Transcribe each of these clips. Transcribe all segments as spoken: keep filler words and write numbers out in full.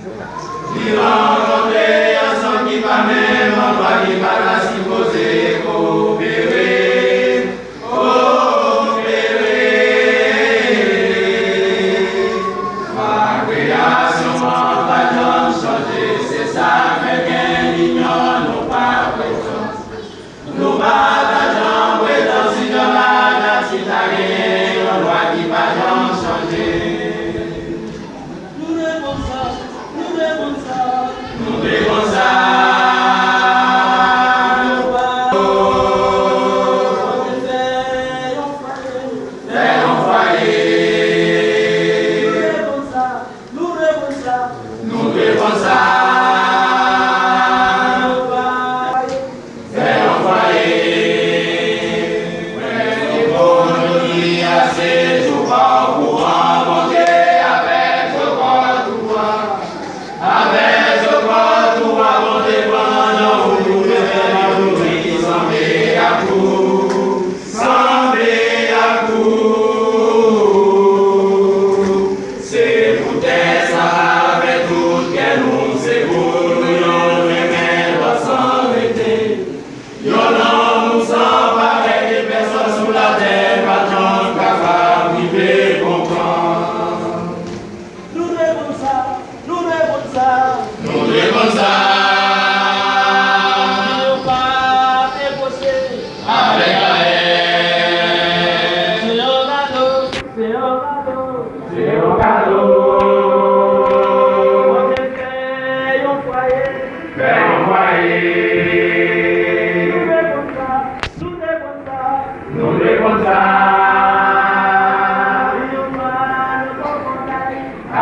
Li rankontre ansanm ki pa menm andwa, ki pa ta sipoze koopere. Koopere. Lwa kreyasyon an pa janm chanje, se sa k fè gen linyon, nou pa pretann. Nou pa ta janm pretann si jan lanati ta genyen yon lwa ki pa janm chanje. Nou dwe konn sa, nou dwe konn sa. Nou dwe konn sa. Nou pa fè yon fwaye. Fè yon fwaye. Nou dwe konn sa. Nou dwe konn sa. Nou dwe konn sa. Fè yon fwaye. Fè yon fwaye. Ekonomi a se jou pa okouran, Bondye avèk zokòt ou a. Avèk zokòt ou a, Bondye pran nan ou, ou fè yon ekonomi ki sanble ak ou. Sanble ak ou. Se poutèt sa, avèk tout kè nou, se pou nou youn renmen lòt san rete. Yon lanmou san parèy ke pèsòn sou latè pa janm kapab rive konprann. Nou dwe konn sa, nou dwe konn sa. Nou dwe konn sa. Yo pa te poze avèk la haine. Se yon kado, se yon kado. Se yon kado. Bondye fè yon fwaye. Fè yon fwaye. Nou dwe konn sa, nou dwe konn sa. Nou dwe konn sa. Yon fwa nou konn bagay.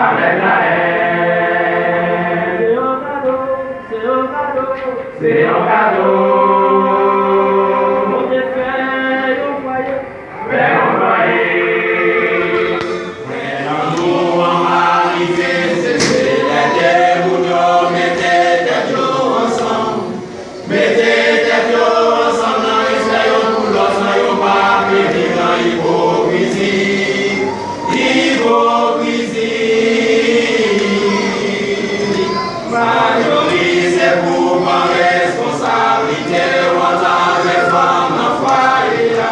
Avèk la haine. Se yon kado, se yon kado. Se yon kado. Bondye fè yon fwaye. Fè yon fwaye. Fè lanmou an manifeste, se lè de moun yo mete tèt yo ansanm. Mete tèt yo ansanm nan respè youn pou lòt, san yo pa peri nan ipokrizi. Ipokrizi. Majori se pou pran responsablite w antanke fanm nan fwaye a.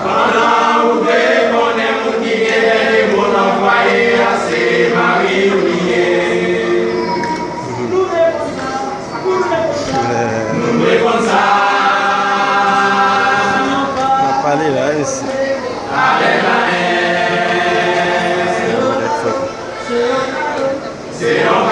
Pandan ou dwe konnen moun ki gen dènye mo nan fwaye a, se mari w li ye. Nou dwe konn sa. N ap pale la, mesye. Avèk la haine. Se yon kado. Se yon kado. Se yon